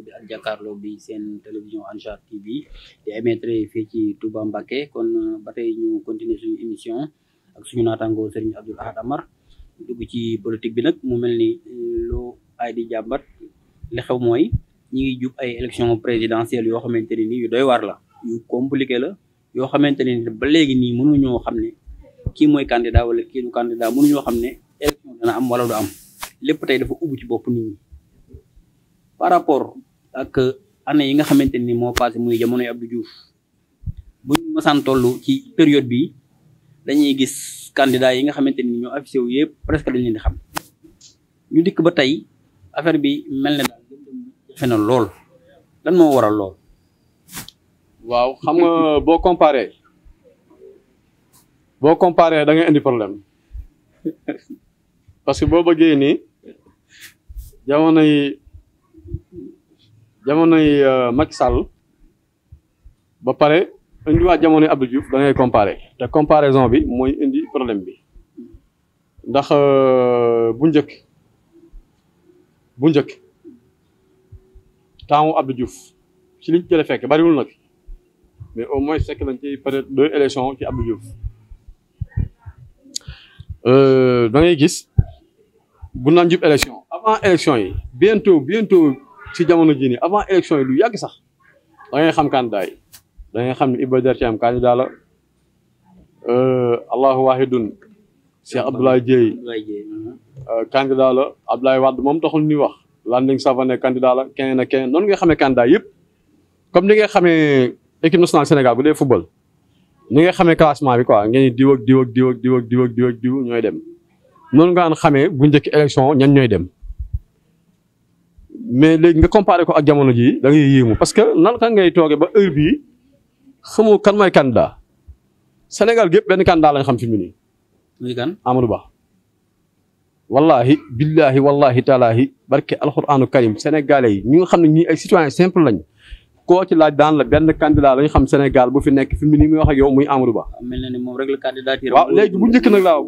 bi ak jàkkaarloo bi seen télévision Ansar TV di émettre fii ci Touba Mbacké kon ba tey ñu continuer suñu émission ak suñu naataango Serigne Abdoul Ahad Amar dugg ci politique bi nag mu mel ni lu ay di jàmbat li xew mooy ñi ngi jub ay élection présidentielle yoo xamante ne nii yu doy waar la yu compliqué la yoo xamante ne ni ba léegi nii mënuñoo xam ne kii mooy candidat wala kii du candidat mënuñoo xam ne élection dana am wala du am lépp tey dafa ubbi ci bopp nit ñi par rapport ak année yi nga xamante ni moo passé muy jamonoy Abdou Diouf bu ñu masaan toll ci période bi dañuy gis candidat yi nga xamante ni ñoo affiché wu yëpp presque dañ leen di xam ñu dikk ba tey affaire bi mel ne daal jafe na lool lan moo waral lool. waaw xam nga boo comparé da ngay indi problème parce que boo bëggee nii jamonoy Macky Sall ba pare indiwaat jamonoy Abdou Diouf da ngay comparé te comparaison bi mooy indi problème bi ndax bu njëkk temps Abdou Diouf ci liñ jëlee fekk bariwul nag mais au moins fekk nañ ci peut-être 2 élections ci Abdou Diouf da ngay gis bu naan jub élection avant élection yi bientôt ci jamono jii nii avant élection yi lu yàgg sax da ngay xam candidat yi da ngay xam ne Iba Der Thiam candidat la Allahu Wahidun Cheikh Abdoulaye Dièye candidat la Abdoulaye Wade moom taxul ñuy wax Landing Savané candidat la keneen ak keneen noonu nga xamee candidat yëpp comme ni nga xamee équipe nationale Sénégal bu dee football ni nga xamee classement bi quoi ngeen diw ak diw ñooy dem noonu nga xamee bu njëkk élection ñan ñooy dem mais léegi nga comparé ko ak jamono jii da ngay yéemu parce que nan ka ngay toogee ba heure bii xamoo kan mooy candidat Sénégal gépp benn candidat lañ xam fi mu nii. muy kan Amadou Ba. wallahi billahi wallahi taalaahi barke alxuraanu karim sénégalais yi ñi nga xam ne ñii ay citoyens simple lañ koo ci laaj daan la benn candidat lañ xam Sénégal bu fi nekk fi mu nii muy wax ak yow muy Amadou Ba. mel na ni moom rek la candidature. waaw léegi bu njëkk nag laa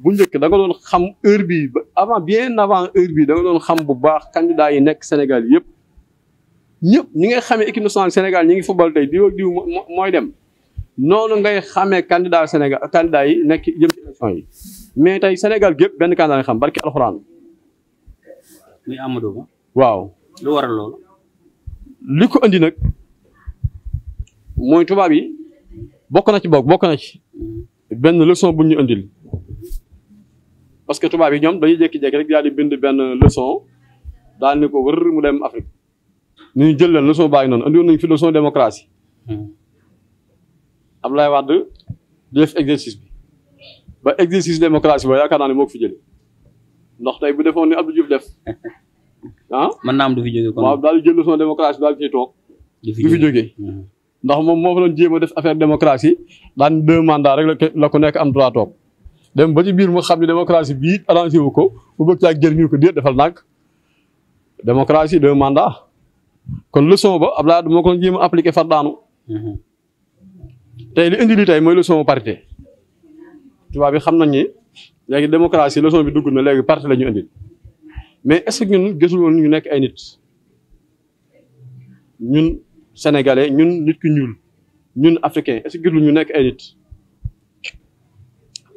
bu njëkk da nga doon xam heure bii ba bien avant heure bii da nga doon xam bu baax candidat yi nekk Sénégal yëpp ñi ngay xamee équipe nationale Sénégal ñi ngi football tey diw ak diw mooy dem noonu ngay xamee candidat Sénégal candidat yi nekk jëm ci élection yi mais tey Sénégal gépp benn candidat nga xam barki alxuraan. muy Amadou Ba. waaw lu waral loolu. li ko andi nag mooy tubaab yi bokk na ci benn leçon bu ñu andil parce que tubaab yi ñoom dañuy jékki-jékki rek daal di bind benn leçon daal ni ko wër mu dem Afrique ni ñu jël leen leçon baa ngi noonu andi woon nañu fi leçon démocratie Abdoulaye Wade di def exercice bi ba exercice démocratie ba yaakaar naa ne moo ko fi jëlee ndax tey bu defoon ni Abdou Diouf def mën naa am du fi jógee kon. waaw daal di jël leçon démocratie daal di ciy toog. du fi jógee ndax moom moo fa doon jéem a def affaire démocratie daan 2 mandats rek la ko nekk am droit toog dem ba ci biir mu xam ne démocratie bii arrangé wu ko bu bëgg caa jël ñu ko déet defal nag démocratie 2 mandats kon leçon ba Abdoulaye moo ko doon jéem a appliqué far daanu. tey li indi lii tey mooy leçon parité tubaab bi xam nañ ni léegi démocratie leçon bi dugg na léegi parti la ñu indi. mais est-ce que ñun gisul woon ñu nekk ay nit ñun sénégalais ñun nit ku ñuul ñun africain est-ce que gisul ñu nekk ay nit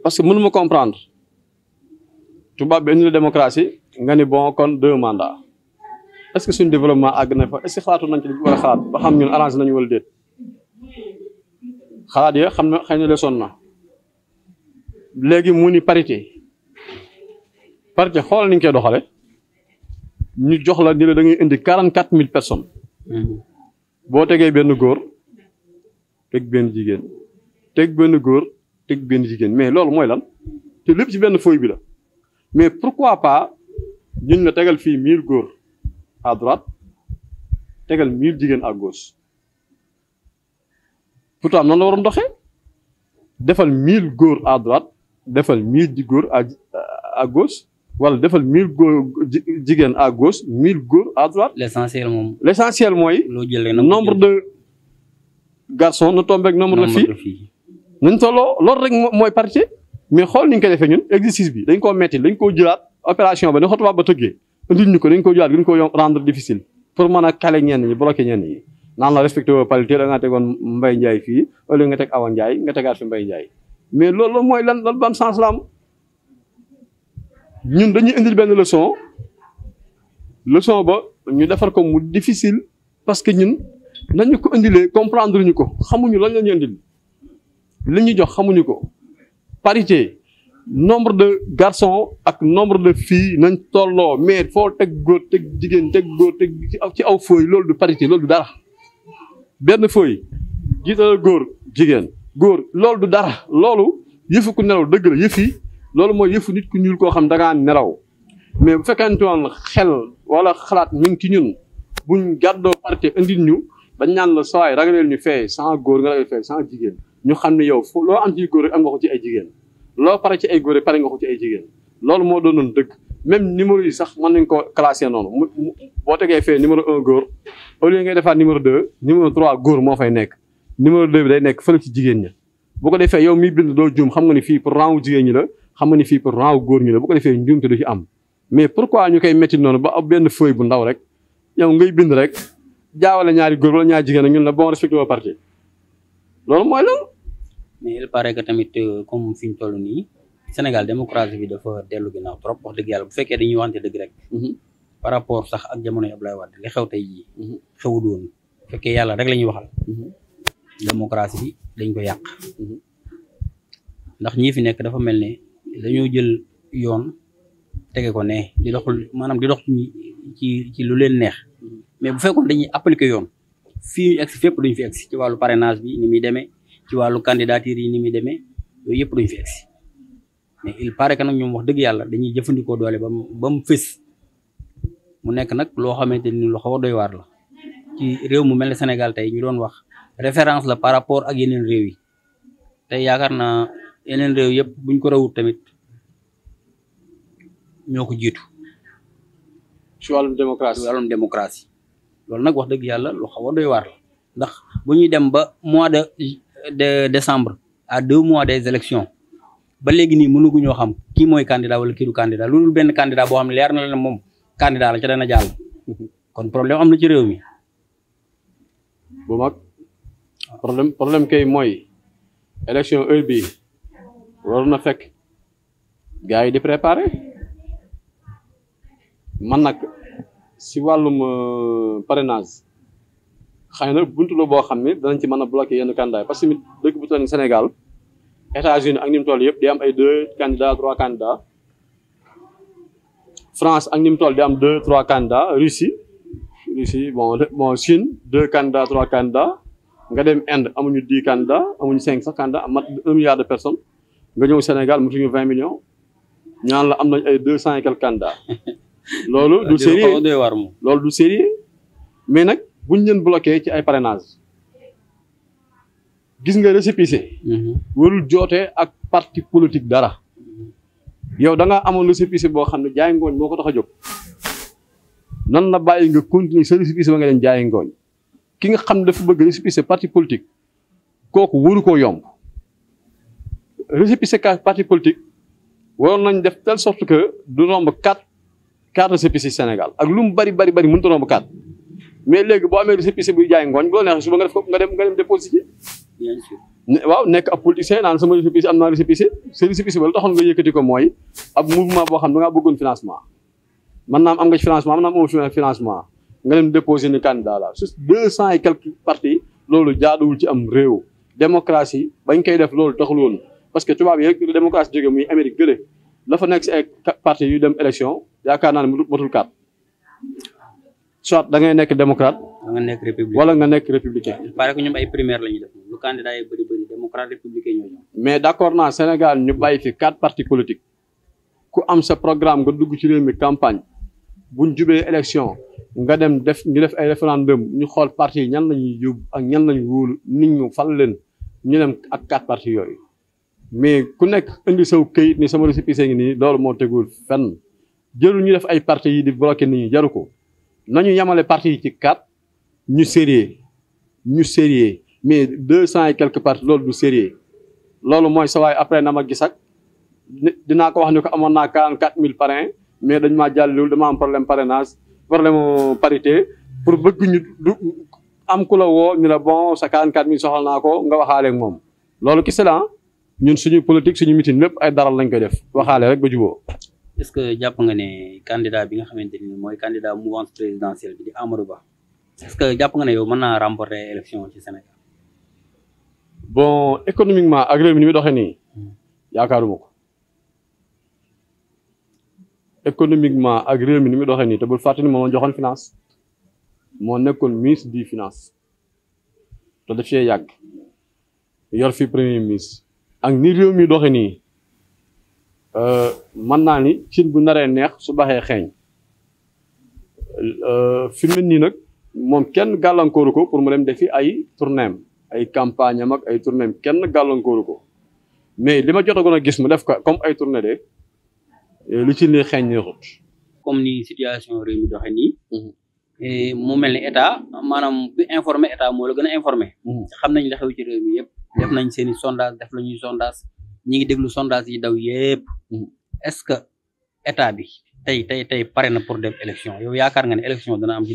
parce que mënuma comprendre tubaab bi indi la démocratie nga ni bon kon 2 mandats est-ce que suñu développement àgg na fa est-ce que xalaatu nañ ci li war a xalaat ba xam ñun arrangé nañu wala déet xalaat ya xam na xëy na leçon na léegi mu ni parité xoolal ni ñu koy doxale ñu jox la ni la da ngay indi 44000 personnes. boo tegee benn góor teg benn jigéen teg benn góor teg benn jigéen mais loolu mooy lan te lépp ci benn feuille bi la mais pourquoi pas ñun la tegal fii 1000 góor à droite tegal 1000 jigéen à gauche pourtant noonu la waroon doxee defal 1000 góor à droite defal 1000 góor à gauche. wala defal 1000 góor jigéen à gauche 1000 góor à droite. l'essentiel mooy. nombre de garçons na tombé ak nombre de filles. nañ tolloo loolu rek mooy parité mais xool ni ñu koy defee ñun exercice bi dañ koo metti dañ koo jëlaat opération ba ne xotubaab ba tëggee indil ñu ko dañ ko jëlaat dañ ko rendre difficile pour mën a kale ñenn ñi bloqué ñenn ñi naan la respecté woo parité da nga tegoon Mbaye Ndiaye fii au lieu nga teg Awa Ndiaye nga tegaat fi Mbaye Ndiaye mais loolu mooy lan ban sens la am ñun dañuy indil benn leçon ba ñu defar ko mu difficile parce que ñun nañu ko indilee comprendre ñu ko xamuñu lan la ñu indil li ñu jox xamuñu ko parité nombre de garçons ak nombre de filles nañ tolloo mais foo teg góor teg jigéen teg góor teg ci aw feuille loolu du parité loolu du dara benn feuille jiital góor jigéen góor loolu du dara loolu yëfu ku nelaw dëgg la yëfi loolu mooy yëfu nit ku ñuul koo xam da ngaa nelaw mais bu fekkente woon xel wala xalaat mi ngi ci ñun buñ gàddoo parité indil ñu dañ naan la sawaay ragaleel ñu fee sans góor nga ragal fee sans jigéen ñu xam ne yow loo am ci góor rek am nga ko ci ay jigéen loo pare ci ay góor rek pare nga ko ci ay jigéen loolu moo doonoon dëgg même numéro yi sax mën nañ ko classé noonu boo tegee fee numéro 1 góor au lieu ngay defaat numéro 2 numéro 3 góor moo fay nekk numéro 2 bi day nekk fële ci jigéen ña bu ko defee yow miy bind doo juum xam nga ni fii pour rang wu jigéen ñi la xam nga ni fii pour rang wu góor ñi la bu ko defee njuumte du ci am mais pourquoi ñu koy métti noonu ba ab benn feuille bu ndaw rek yow ngay bind rek jaawale ñaari góor wala ñaari jigéen ak ñun la bon respecté wa parti loolu mooy lan. mais il paraît que tamit comme fi ñu toll nii Sénégal démocratie bi dafa dellu ginnaaw trop wax dëgg yàlla bu fekkee dañuy waxante dëgg rek. par rapport sax ak jamonoy Abdoulaye Wade li xew tey jii. xewul woon bu fekkee yàlla rek la ñuy waxal. démocratie bi dañ ko yàq. ndax ñii fi nekk dafa mel ne dañoo jël yoon tege ko ne di doxul maanaam di dox ci lu leen neex. mais bu fekkoon dañuy appliquer yoon fii egsi fépp duñ fi egsi ci wàllu parrainage bi ni muy demee ci wàllu candidature yi ni muy demee yooyu yëpp duñ fi egsi mais il paraît que nag ñoom wax dëgg yàlla dañuy jëfandikoo doole ba mu fës mu nekk nag loo xamante ni lu xaw a doy waar la ci réew mu mel ne Sénégal tey ñu doon wax référence la par rapport ak yeneen réew yi tey yaakaar naa yeneen réew yëpp buñ ko rawut tamit ñoo ko jiitu. ci wàllum démocratie loolu nag wax dëgg yàlla lu xaw a doy waar la ndax bu ñuy dem ba mois de décembre à 2 mois des élections ba léegi nii mënuguñoo xam kii mooy candidat wala kii du candidat loolu benn candidat boo xam ne leer na leen moom candidat la ca dana jàll kon problème am na ci réew mi. bu mag problème kay mooy élection heure bii waroon na fekk gars yi di préparer man nag si wàllum parrainage xëy na buntu la boo xam ne danañ ci mën a bloquer yenn candidats parce que dëkk bu toll ni Sénégal États-Unis ak ni mu toll yëpp di am ay 2 candidats 3 candidats France ak ni mu toll di am 2 3 candidats Russie bon Chine 2 candidats 3 candidats nga dem Inde amuñu 10 candidats amuñu 5 sax candidats mat 1 milliard de personnes nga ñëw Sénégal matuñu 20 millions ñaan la am nañ ay 200 et quelques candidats. loolu du sérieux loolu du sérieux mais nag buñ leen bloqué ci ay parrainage gis nga récépissé warul jootee ak parti politique dara yow da nga amoon récépissé boo xam ne jaay ngooñ moo ko tax a jóg nan la bàyyi nga continuer sa récépissé ba nga dem jaay ngooñ ki nga xam ne dafa bëgg récépissé parti politique kooku waru koo yomb récépissé parti politique waroon nañ def telle sorte que du romb 4 récépissé Sénégal ak lu mu bari mënut a romb 4 mais léegi boo amee récépissé buy jaay ngooñ bu la neexee suba nga def ko nga dem déposé bien sûr waaw nekk ab politicien naan sama récépissé am naa récépissé sa récépissé ba lu taxoon nga yëkkati ko mooy ab mouvement boo xam ne da ngaa bëggoon financement man naam am nga ci financement man naam amoo financement nga dem déposé ni candidat la su 200 et quelques partis loolu jaaduwul ci am réew démocratie bañ koy def loolu taxul woon parce que tubaab yi rek démocratie jóge muy Amérique gële la fa nekk si ay parti yu dem élection yaakaar naa ne matul 4 soit da ngay nekk démocrate nga nekk républicain wala nga nekk républicain. il paraît que ñoom ay primaire la ñuy def lu candidat yi bëri démocrate républicain ñoo ñëw. mais d' accord naa Sénégal ñu bàyyi fi 4 partis politiques ku am sa programme nga dugg ci réew mi campagne buñ jubee élection nga dem ñu def ay référendum ñu xool parti yi ñan lañuy yóbbu ak ñan lañu wóolu nit ñu fal leen ñu dem ak 4 partis yooyu mais ku nekk indi saw këyit ni sama récépissé ngi nii loolu moo tegul fenn jëlul ñu def ay partis yi di bloqué nit ñi jaru ko nañu yemale partis yi ci 4 ñu sérieux mais 200 et quelques partis loolu du sérieux loolu mooy sa waay après na ma gis ak dinaa ko wax ni ko amoon naa 44 000 parrains mais dañ maa jàllul dama am problème parrainage problème parité pour bëgg ñu du am ku la woo ñu la bon sa 44000 soxal naa ko nga waxaale ak moom loolu kese la ñun suñu politique suñu meeting lépp ay daral lañ koy def waxaale rek ba juboo. est-ce que jàpp nga ne candidat bi nga xamante ni mooy candidat mouvance présidentielle bi di Amadou Ba est-ce que jàpp nga ne yow mën naa remporter élection ci Sénégal. bon économiquement ak réew mi ni muy doxee nii yaakaaruma ko économiquement ak réew mi ni muy doxee nii te bul fàttali moo joxoon finance moo nekkoon ministre des finances te daf cee yàgg yor fi premier ministre ak ni réew mi doxee nii mën naa ni cin bu naree neex su baxee xeeñ fi mu ne nii nag moom kenn gàllankooru ko pour mu dem defi ay tournéem ay campagne am ak ay tournéem kenn gàllankooru ko mais li ma jotagoon a gis mu def ko comme ay tournée de li ci li xeeñ neexut. comme ni situation réew mi doxee nii. mu mel ni état maanaam bu informé état moo la gën a informé. xam nañ la xew ci réew mi yëpp. def nañ seen i sondage def la ñuy sondage ñi ngi déglu sondage yi daw yëpp. est-ce que état bi tey pare na pour dem élection yow yaakaar nga ne élection dana am ci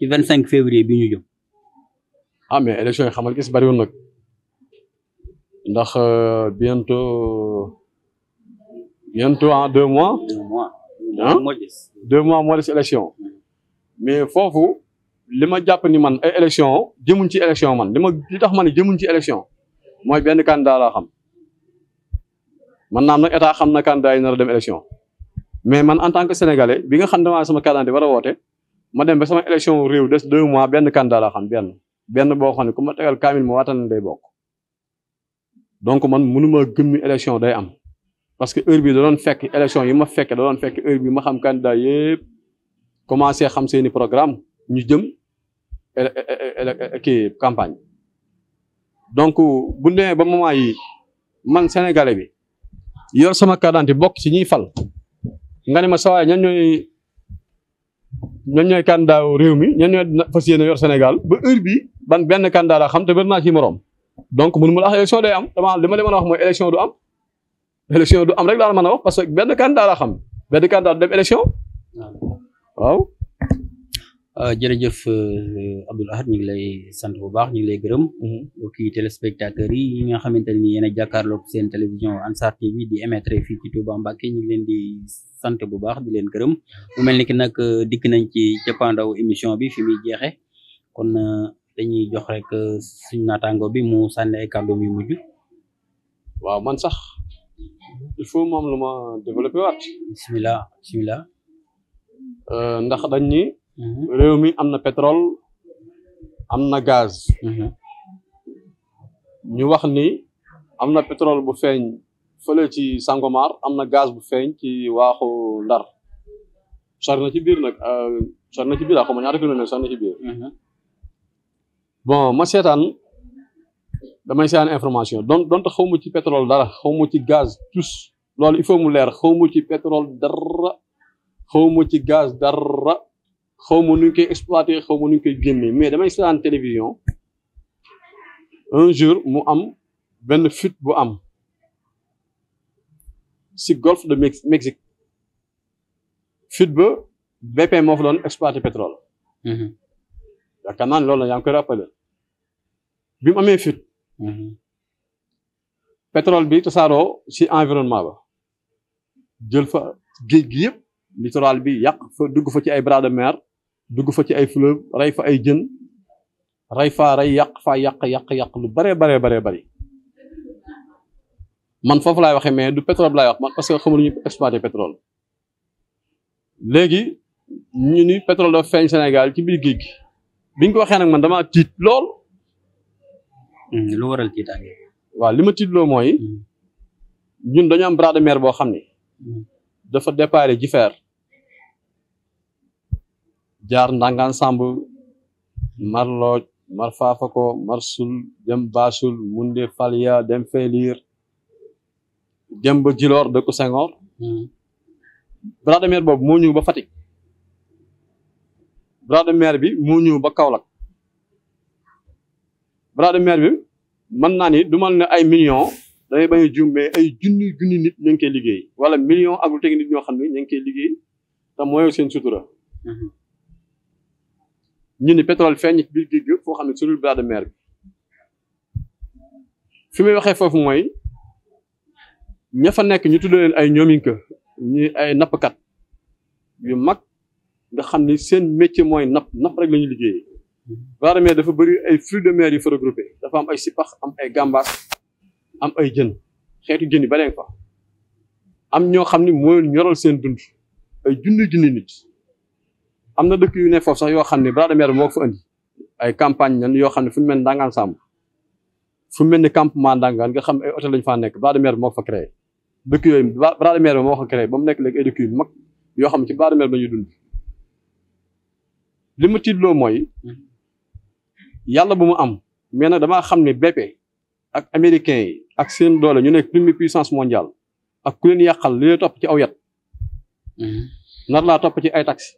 25 février bi ñu jëm. ah mais élection yi xamal gis bariwul nag ndax bientôt en 2 mois. 2 mois. ah 2 mois moo des élection. mais foofu li ma jàpp ni man ay élection jëmuñ ci élection man li tax ma ne jëmuñ ci élection mooy benn candidat laa xam man naam nag état xam na candidat yi nar a dem élection mais man en tant que sénégalais bi nga xam damaa sama carte d'identité war a woote ma dem ba sama élection réew des 2 mois benn candidat laa xam benn boo xam ne ku ma tegal kaamil ma waatal na day bokk donc man mënuma gëm ni élection day am parce que heure bi da doon fekk élection yi ma fekke da doon fekk heure bi ma xam candidat yëpp commencé xam seeni programme ñu jëm kii campagne donc bu demee ba moment yi man sénégalais bi yor sama carte d'identité bokk ci ñuy fal nga ne ma sawaay ñan ñooy candidat réew mi ñan ñooy fas yéene yor Sénégal ba heure bi ban benn candidat la xam te bari naa ci morom donc mënu ma la wax élection day am li ma mën a wax mooy élection du am rek laa mën a wax parce que benn candidat la xam benn candidat du dem élection waaw. jërëjëf Abdoul Ahad ñu ngi lay sant bu baax ñu ngi lay gërëm. mbokki téléspectateurs yi nga xamante ne yéen a jàkkaarloog seen télévision Ansar TV di émettre fii ci Touba Mbacké ñu ngi leen di sant bu baax di leen gërëm mu mel ni ki nag dikk nañ ci cappaandaw émission bi fi muy jeexe kon dañuy jox rek suñu naataango bi mu sànni ay kàddu yu mujj. waaw man sax il faut moom lu ma développé waat. bismillah. ndax dañ ni. réew mi am na pétrole am na gaz. ñu wax ni am na pétrole bu feeñ fële ci Sangomar am na gaz bu feeñ ci waaxu Ndar sori na ci biir nag xaw ma ñaata kilomètre sori na ci biir. bon ma damay seetaan information donte xaw ma ci pétrole dara xaw ma ci gaz tous loolu il faut mu leer xaw ma ci pétrole dara xaw ma ci gaz dara. xaw ma nu ñu koy exploité xaw ma nu ñu koy génnee mais damay seetaan télévision un jour mu am benn fuite bu am si golfe de Mexique fuite ba BP moo fa doon exploité pétrole. yaakaar naa ne loolu la yaa ngi koy rappelé bi mu amee fuite. pétrole bi tasaaroo si environnement ba jël fa géej gi yëpp littoral bi yàq fa dugg fa ci ay bras de mer. dugg fa ci ay fleuve rey fa ay jën yàq lu bare bari man foofu laay waxee mais du pétrole laay wax man parce que xamul ñu exploité pétrole léegi ñu ni pétrole dafa feeñ Sénégal ci biir géej gi biñ ko waxee nag man dama tiit lool. lu waral tiitaange. waaw li ma tiitloo mooy ñun dañu am bras de mer boo xam ne dafa déparé Jifeer jaar Ndangaan Samb Mar Lodj Mar Fafako Mar Sul dem Basul Munde Falia dem Félir dem ba Djilor dëkku Senghor. bras de mer boobu moo ñëw ba Fatick bras de mer bi moo ñëw ba Kaolack bras de mer bi mën naa ni du mal ne ay millions damay bañ a juum mais ay junni nit ñu ngi koy liggéey wala millions ak lu teg nit ñoo xam ne ñu ngi koy liggéey te mooy seen sutura. ñu ni pétrole feeñ ci biir géej gi foo xam ne sur le bras de mer bi fi may waxee foofu mooy ña fa nekk ñu tudd leen ay ñoominka ñi ay nappkat yu mag nga xam ni seen métier mooy napp rek la ñuy liggéeyee. bras de mer dafa bëri ay fruits de mer yu fa regroupé dafa am ay sipax am ay gambas am ay jën xeetu jën yi ba leen fa am ñoo xam ni mooy ñoral seen dund ay junni nit am na dëkk yu ne foofu sax yoo xam ne bras de mer moo ko fa indi ay campagne nan yoo xam ne fu mu mel ni Ndangaan Samb fu mu mel ni campement Ndangaan nga xam ne ay hôtel lañu faa nekk bras de mer moo ko fa créé dëkk yooyu bras de mer moo ko créé ba mu nekk léegi ay dëkk yu mag yoo xam ne ci bras de mer la ñuy dund li ma tiitloo mooy yàlla bu mu am mais nag damaa xam ne BP ak américains yi ak seen doole ñu nekk première puissance mondiale ak ku leen yàqal li lay topp ci aw yat nar laa topp ci ay taxi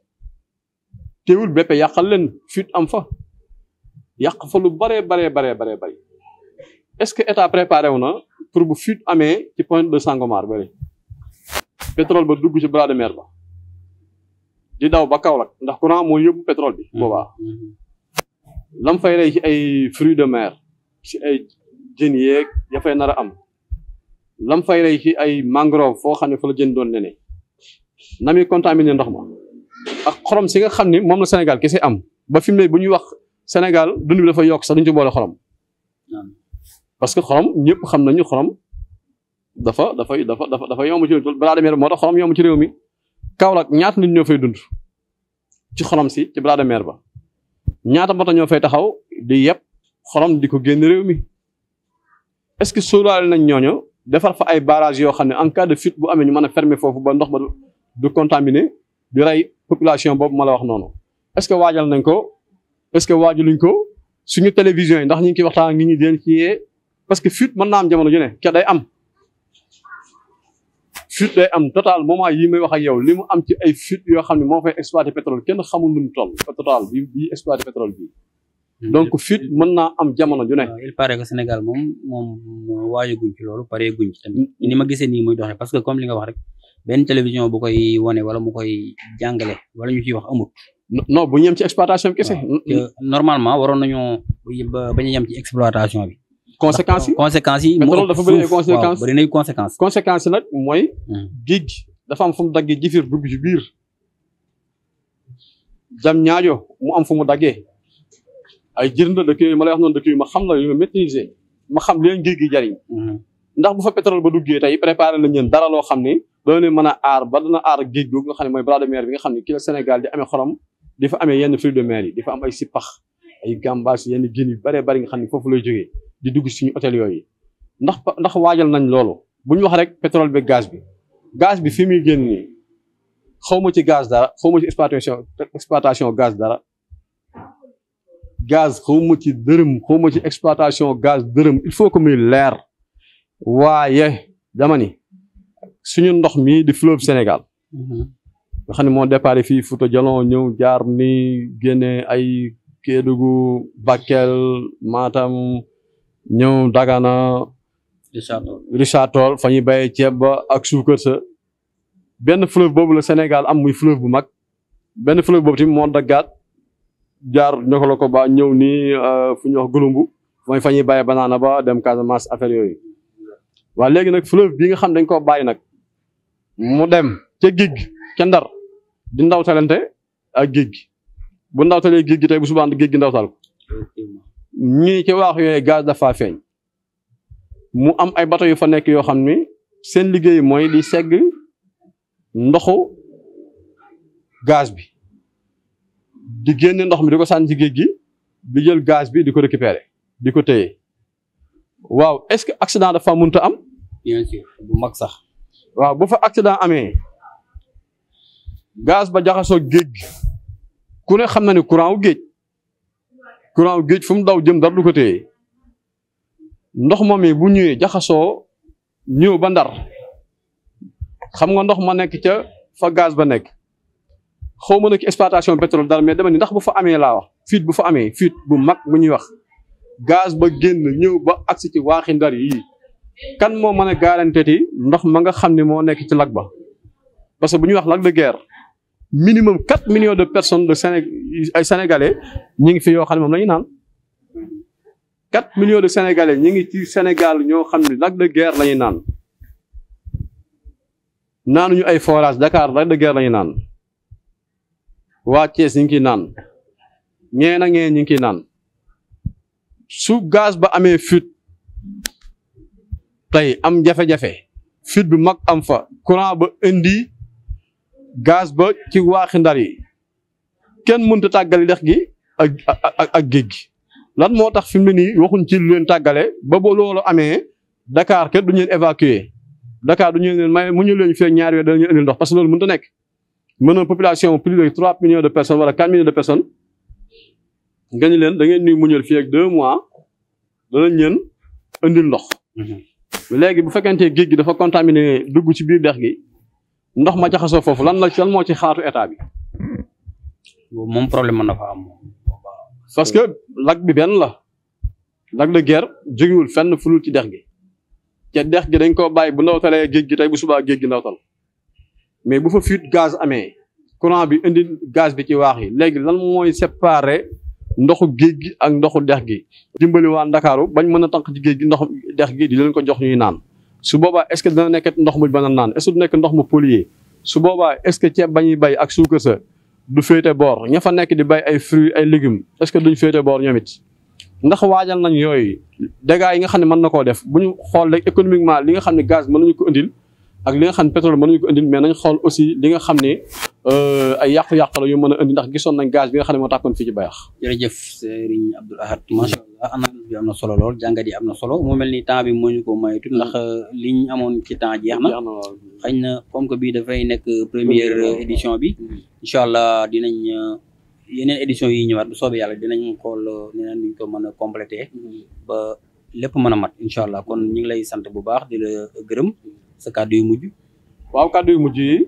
teewul BP yàqal leen fuite am fa yàq fa lu bare est-ce que état préparé wu na pour bu fuite amee ci Pointe de Sangomar bëri pétrole ba dugg ci bras de mer ba di daw ba Kaolack ndax courant moo yóbbu pétrole bi boobaa lam fay rey ci ay fruits de mer ci ay jën yeeg ya fay nar a am lam fay rey ci ay mangrove foo xam ne fa la jën doon nene na muy contaminé ndox ma ak xorom si nga xam ni moom la Sénégal kese am ba fi mu ne bu ñuy wax Sénégal dund bi dafa yokk sax duñu ci boole xorom parce que xorom ñëpp xam nañu xorom dafa yomb ci bras de mer moo tax xorom yomb ci réew mi Kaolack ñaata nit ñoo fay dund ci xorom si ci bras de mer ba ñaata moto ñoo fay taxaw di yeb xorom di ko génn réew mi est-ce que sóoraale nañ ñooñu defar fa ay barrages yoo xam ne en cas de fuite bu amee ñu mën a fermer foofu ba ndox ma du contaminé di rey population boobu ma la wax noonu est-ce que waajal nañ ko est-ce que waajaluñ ko suñu télévision yi ndax ñu ngi ciy waxtaan ak nit ñi di leen ci yee parce que fuite mën naa am jamono ju ne ke day am fuite day am total moment yi may wax ak yow li mu am ci ay fuite yoo xam ne moo fay exploiter pétrole kenn xamul nu mu toll total bi exploiter pétrole bi donc fuite mën naa am jamono ju ne. il paraît que Sénégal moom waajaguñ ci loolu pare guñ ci tamit ni ma gisee nii muy doxee parce que comme li nga wax rek benn télévision bu koy wane wala mu koy jàngale wala ñu ciy wax amut. non bu ñu yem ci exploitation bi kese. normalement waroon nañoo bañ a yem ci exploitation bi. conséquences yi pétrole dafa bëri ay conséquences bëri nay conséquences. conséquences yi nag mooy. géej gi dafa am fu mu daggee jifir dugg ci biir. jam ñaajo mu am fu mu daggee. ay jërënd dëkk yooyu ma lay wax noonu dëkk yu ma xam la yu ma maîtriser ma xam leen géej gi jariñ ndax bu fa pétrole ba duggee tey préparé nañ leen dara loo xam ni doo leen mën a aar ba dana aar géej googu nga xam ne mooy bras de mer bi nga xam ne ki la Sénégal di amee xorom di fa amee yenn fruits de mer yi di fa am ay sipax ay gambas yenn jën yu bëree bëri nga xam ne foofu lay jógee di dugg suñu hôtel yooyu ndax waajal nañ loolu bu ñu wax rek pétrole bi gaz bi fi muy génn nii xaw ma ci gaz dara xaw ma ci exploitation gaz dara gaz xawma ci dërëm xawma ci exploitation gaz dërëm il faut que muy leer waaye dama ni suñu ndox mi di fleuve Sénégal nga xam ne moo départ fii Fouta Djallon ñëw jaar ni génne ay Kédougou Bakel Matam ñëw Dagana Richard Toll fa ñuy bayee ceeb ba ak suukar sa benn fleuve boobu la Sénégal am muy fleuve bu mag benn fleuve boobu tamit moo daggaat jaar ñokala ko ba ñëw nii fu ñuy wax Gouloumbou mooy fa ñuy bàyyi banaana ba dem Casamance affaire yooyu waa léegi nag fleuve bii nga xam dañ koo bàyyi nag mu dem ca géej gi ca Ndar di ndawtalante ak géej gi bu ndawtalee géej gi tey bu subaan géej gi ndawtal ko ñii ci waax yooyu gaz dafa feeñ mu am ay bateau yu fa nekk yoo xam ni seen liggéey mooy di segg ndoxu gaz bi di génne ndox mi di ko sànni ci géej gi di jël gaz bi di ko récupérer di ko téye waaw est-ce que accident dafa mënta am. bien sûr bu mag sax. waaw bu fa accident amee gaz ba jaxasoo géej gi ku ne xam na ne courant wu géej fu mu daw jëm dara du ko téye ndox moom bu ñëwee jaxasoo ñëw ba Ndar xam nga ndox ma nekk ca fa gaz ba nekk. xaw ma nag exploitation pétrole dara mais dama ni ndax bu fa amee laa wax fuite bu fa amee fuite bu mag bu ñuy wax gaz ba génn ñëw ba agsi ci waaxi Ndar yii kan moo mën a garanti ndox ma nga xam ne moo nekk ci lac ba parce que bu ñuy wax lac de Guiers minimum 4 millions de personnes de ay sénégalais ñi ngi fi yoo xam ne moom la ñu naan 4 millions de sénégalais ñi ngi ci Sénégal ñoo xam ne Lac de Guiers la ñuy naan naanuñu ay forage Dakar Lac de Guiers la ñuy naan waa Thiès ñi ngi ciy naan ñeen ak ñeen ñi ngi ciy naan su gaz ba amee fuite tey am jafe-jafe fuite bi mag am fa courant ba indi gaz ba ci waaxi Ndar yi kenn mënut a tàggale dex gi ak géej gi lan moo tax fi mu ne nii waxuñ ci lu leen tàggale ba loolu amee Dakar kenn du ñu leen évacuer Dakar du ñu leen may mu ñu leen fii ak ñaari weer dañu indi ndox parce que loolu mënut a nekk mën na population plus de 3 millions de personnes wala 4 millions de personnes nga ñu leen da ngeen ñuy muñal fii ak 2 mois danañ leen indil ndox. léegi bu fekkente géej gi dafa contaminé dugg ci biir dex gi ndox ma jaxasoo foofu lan moo ci xaatu état bi. moom problème mën na fa am. parce que lac bi benn la Lac de Guiers jógewul fenn fulul ci dex gi te dex gi dañ koo bàyyi bu ndawtalee géej gi tey bu subaa géej gi ndawtal mais bu fa fuite gaz amee courant bi indi gaz bi ci waax yi léegi lan mooy séparer ndoxu géej gi ak ndoxu dex gi. dimbali waa Ndakaaru bañ mën a tànq ci géej gi ndoxu dex gi di leen ko jox ñuy naan su boobaa est-ce que dana nekk ndox mu mën a naan est-ce que du nekk ndox mu pollué su boobaa est-ce que ceeb ba ñuy bay ak suukar sa du féete boor ña fa nekk di bay ay fruits ay légumes est-ce que duñ féete boor ñoom it ndax waajal nañ yooyu dégâts yi nga xam ne mën na koo def bu ñu xool rek économiquement li nga xam ne gaz mënuñu ko indil ak li nga xam ne pétrole mënuñu ko indil mais nañ xool aussi li nga xam ne ay yàqu-yàqu la yu mën a indi ndax gisoon nañ gaz bi nga xam ne moo tàkkoon fii ci Bayax. jërëjëf Serigne Abdoul Ahad macha allah analyse bi am na solo lool jàngat yi am na solo mu mel ni temps bi moo ñu ko maytu ndax liñ amoon ci temps jeex na xëy na comme que bii dafay nekk première édition bi incha allah dinañ yeneen édition yi ñëwaat bu soobee yàlla dinañ xool neneen nuñ ko mën a complété ba lépp mën a mat incha allah kon ñu ngi lay sant bu baax di la gërëm sa kàddu yu mujj. waaw kàddu yu mujj yi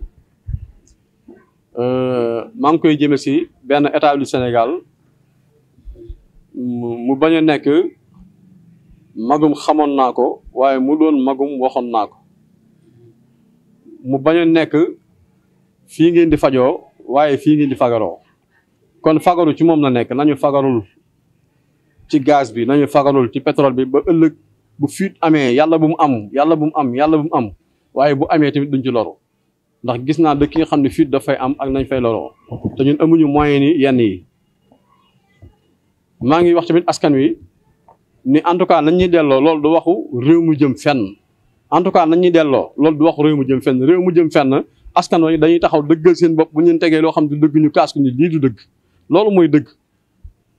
maa ngi koy jëme si benn état du Sénégal mu bañ a nekk magum xamoon naa ko waaye mu doon magum waxoon naa ko mu bañ a nekk fii ngeen di fajoo waaye fii ngeen di fagaroo kon fagaru ci moom la nekk nañu fagarul ci gaz bi nañu fagarul ci pétrole bi ba ëllëg bu fuite amee yàlla bu mu am yàlla bu mu am yàlla bu mu am waaye bu amee tamit duñ ci loru ndax gis naa dëkk yi nga xam ne fuite dafay am ak nañ fay loroo te ñun amuñu moyen ni yenn yi maa ngi wax tamit askan wi ni en tout cas nañ ñuy delloo loolu du waxu réew mu jëm fenn en tout cas nañ ñuy delloo loolu du waxu réew mu jëm fenn réew mu jëm fenn askan wi dañuy taxaw dëggal seen bopp bu ñu tegee loo xam ne dëgg ñu kaas ko ni lii du dëgg loolu mooy dëgg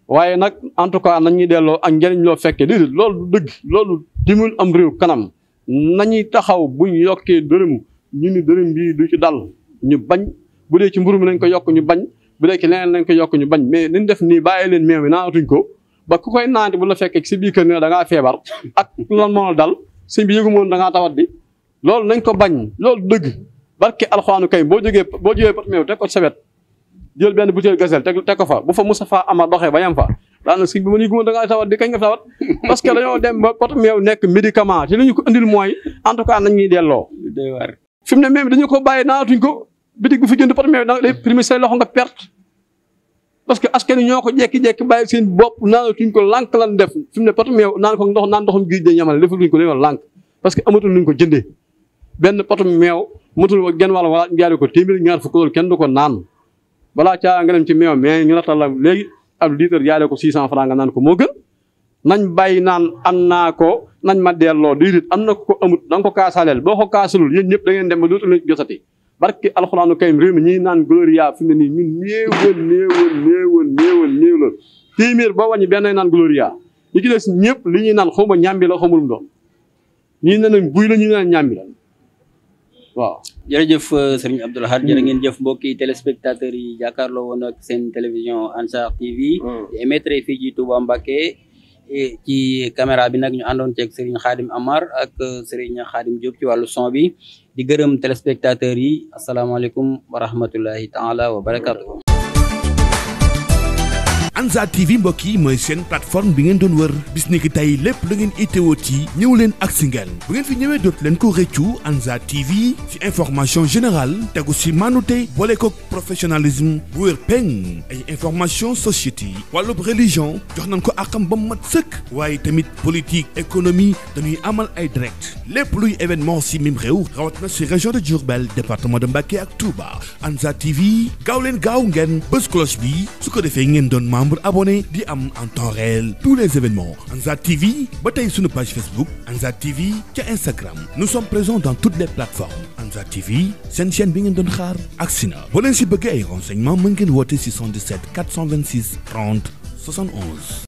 waaye nag en tout cas nañ ñuy delloo ak njëriñ loo fekkee déedéet loolu du dëgg loolu dimul am réew kanam nañuy taxaw buñ yokkee dërëm ñu ni dërëm bii du ci dal ñu bañ bu dee ci mburu mi nañ ko yokk ñu bañ bu dee ci leneen lañ ko yokk ñu bañ mais niñ def nii bàyyi leen meew mi naanatuñ ko ba ku koy naanti bu la fekkee si biir kër ne da ngaa feebar ak lan moo dal sëñ bi yëgu moon da ngaa tawat di loolu nañ ko bañ loolu dëgg barke alxuraanu kay boo jógee pot meew teg ko sa wet jël benn bouteille gazelle teg ko fa bu fa Moustapha Amar doxee ba yam fa daana sëñ bi ma yëgu moon da ngaa tawat di kañ nga tawat parce que dañoo dem ba pot meew nekk médicament te li ñu ko indil mooy en tout cas nañ ñuy delloo fi mu ne même dañu ko bàyyi naanatuñ ko bitig bu fi jënd pot meew da ngay primé say loxo nga perte parce que askan wi ñoo ko jekki-jekki bàyyi seen bopp naanatuñ ko lànk lan def fi mu ne pot meew naan ko naan ndoxum géej day ñamale defatuñ ko dañoo lànk parce que amatul luñ ko jëndee benn pot meew matul genn wàll wala jaaree ko téeméer ñaar fukk loolu kenn du ko naan balaa caa nga dem ci meew mais ñu nattal la léegi ab litre jaaree ko 600 francs nga naan ko moo gën nañ bàyyi naan am naa ko nañ ma delloo déedéet am na ko amut da nga ko kaasaleel boo ko kaasalul yéen ñëpp da ngeen dem ba dootul leen jotati barke alxuraanu kayim réew mi ñi naan gloria fi mu ne nii ñun néewoon la téeméer boo wàññi benn naan gloria ñi ci des ñëpp li ñuy naan xaw ma ñàmbi la xamul mu doon ñii ne nañ buy la ñuy naan ñàmbi la waaw. jërëjëf Serigne Abdoul Ahad jërë ngeen jëf mbokki téléspectateurs yi jàkkaarloo woon ak seen télévision Ansar TV di émettre fii ci Touba Mbacké ci caméra bi nag ñu àndoon ceeg Serigne Khadim Amar ak Serigne Khadim Diop ci wàllu son bi di gërëm téléspectateurs yi asalaamaaleykum wa rahmatullahi taala wa barakatuh Ansar TV mbokk yi mooy seen plateforme bi ngeen doon wër bis ni ki tey lépp lu ngeen itteewoo ci ñëw leen ak si ngeen bu ngeen fi ñëwee dootu leen ko rëccu. Ansar TV ci information générale tegu si manute boole ko professionnalisme bu wér peng ay information société wàllub religion jox nañ ko akam ba mat sëkk waaye tamit politique économie dañuy amal ay direct lépp luy événement si mim réew rawat na si région de Diourbel département de Mbacké ak Touba. Ansar TV gaaw leen gaaw ngeen bës cloche bi su ko defee ngeen doon membre abonné di am en temps réel tous les événements. Ansar TV ba tey sunu page Facebook Ansar TV ca Instagram nous sommes présents dans toutes les plateformes. Ansar TV seen chaîne bi ngeen doon xaar agsi na boo leen si bëggee ay renseignements mën ngeen woote si 77 426 30 71.